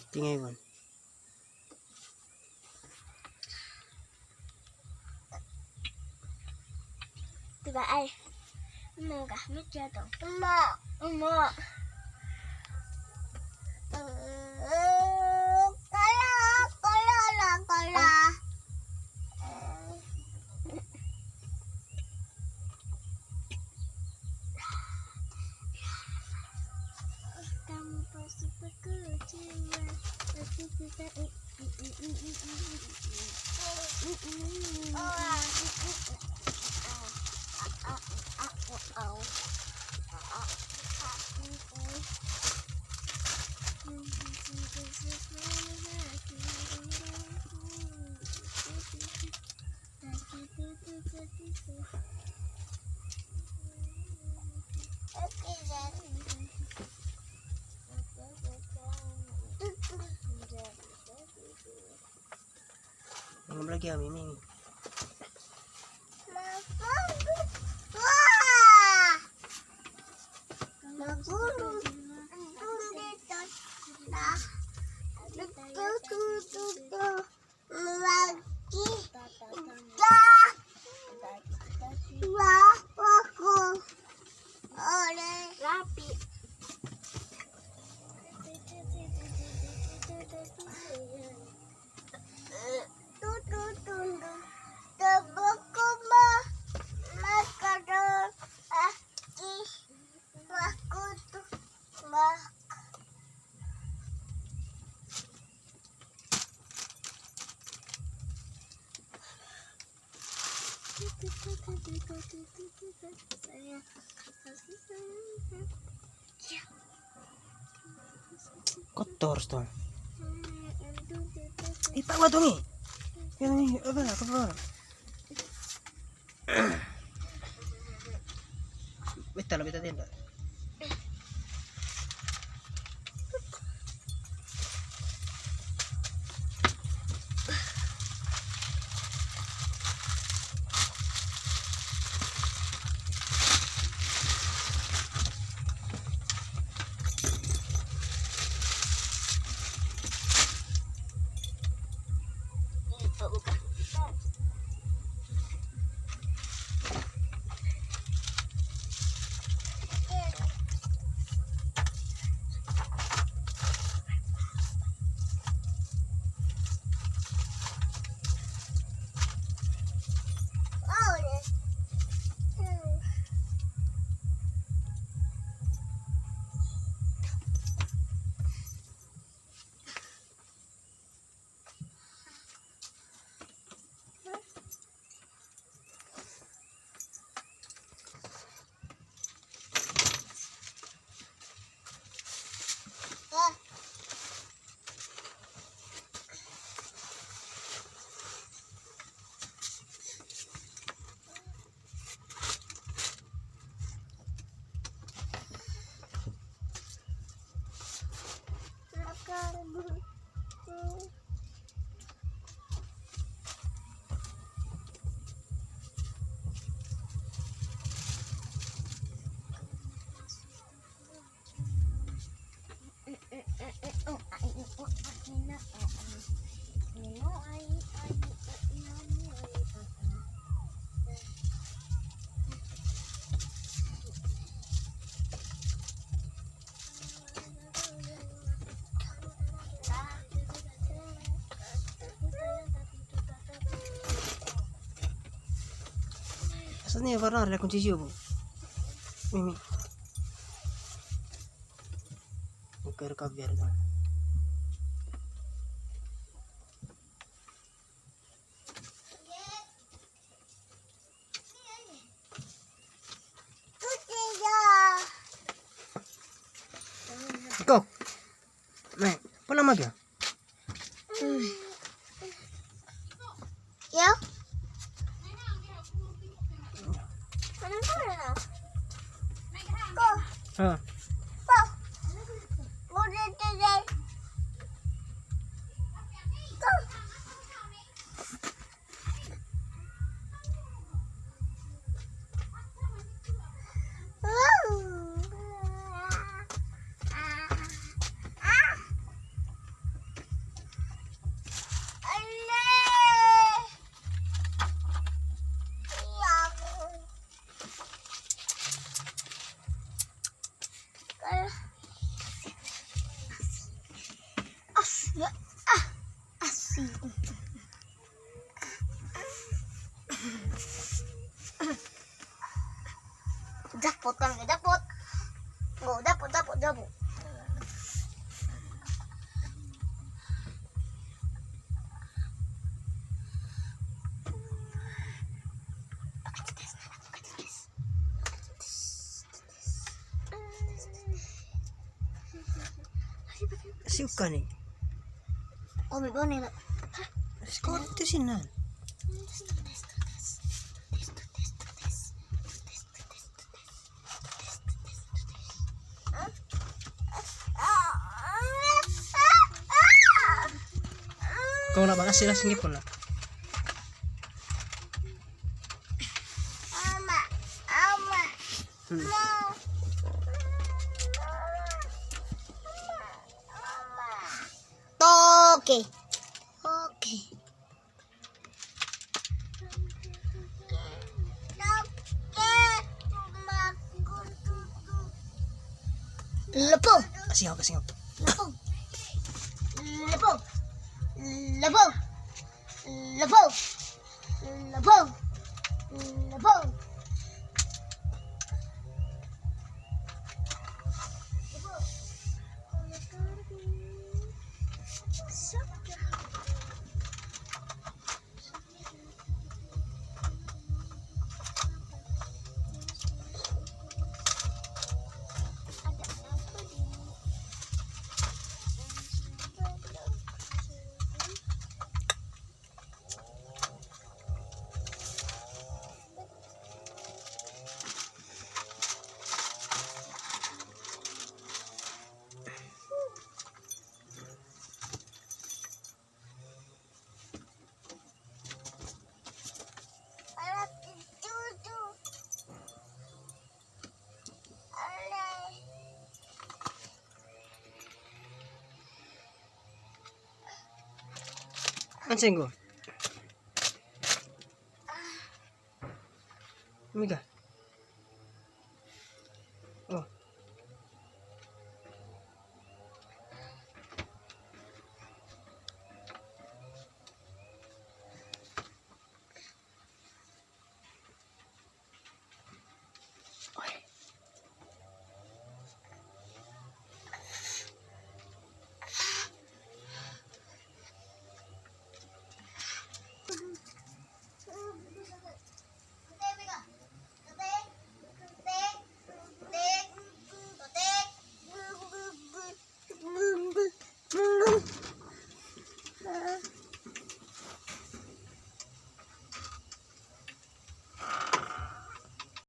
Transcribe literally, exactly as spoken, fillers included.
Tinggal, Iwan. Tiba ai. Mau kah mikir dong? Mau. Mau. Kala, kala, kala. Kamu pasti berkecewa. Pasti kita. Belum lagi ya, Mimi. Wah. Lagi. Dah. Wah, aku. Oleh. Rapi. Tutu tundu. Tebuk kuma. Makador. Ah, ih. Aku tuh. Mak. Kotor tuh. Ih, tahu tuh nih. Yang ini apa? Apa? Beta lo, beta tenda. Asal ni warna ada kunci sio, Bu. Mimi. Oke, rekam biar, teman. Kok. Nih, apa nama dia? Ya. Hah. As, ya, ah, asik. Dapot kan, dapot. Oh, dapot, dapot, dapot. Suka nih. Oh, bego nih, Nak. Sekolah itu sih, Nan. Kau nak makasih lah, sini pun lah. Mama, mama. Hmm. Toke. Oke. Lepo. Kasih aku, kasih aku. Lepo. Lepo. Lepo. Lepo. Lepo. Lepo. Anjing gua. Mega.